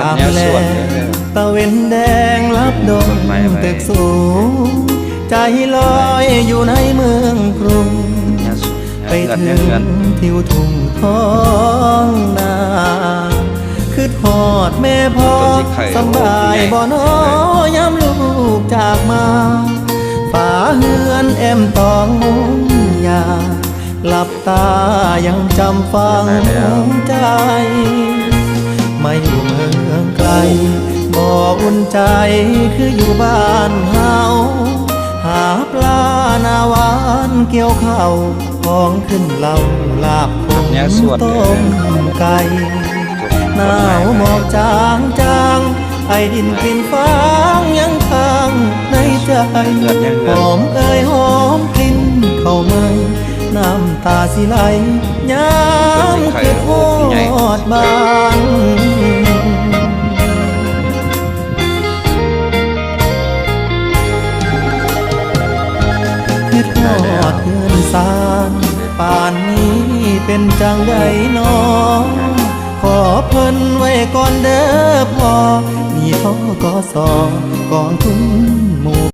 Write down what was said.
ຍາມແລງ ຕາເວັນແດງລັບດົງຕຶກສູງ ໃຈລອຍຢູ່ໃນເມືອງກຸງ ໄປເຖິງທິວທົ່ງທ້ອງນາ ຄຶດຮອດແມ່ພໍ່ ສຳບາຍບໍ່ນໍ ຍາມລູກຈາກມາ ຝາເຮືອນແອ້ມຕອງມຸງຫຍ້າ ຫຼັບຕາຍັງຈຳຝັງໃຈ ມາຢູ່ເມືອງໄກ ບໍ່ອຸ່ນໃຈຄືຢູ່ບ້ານເຮົາ ຫາປາໜ້າຫວານກ່ຽວເຂົ້າ ຂອງຂຶ້ນເຫຼົ້າ ລາບຄົງຕົ້ມໄກ່ ໜາວໝອກຈາງໆ ໄອດິນກິ່ນຟາງຍັງຄ້າງໃນໃຈ ຫອມເອີຍຫອມກິ່ນເຂົ້າໃໝ່ ນ້ຳຕາຊິໄຫຼ ຍາມຄຶດຮອດບ້ານ ຄຶດຮອດເຮືອນຊານ ປານນີ້ເປັນຈັ່ງໃດນໍ ຂໍເພິ່ນໄວ້ກ່ອນເດີພໍ່ ໜີ້ ທກສ ກອງທຶນໝູ່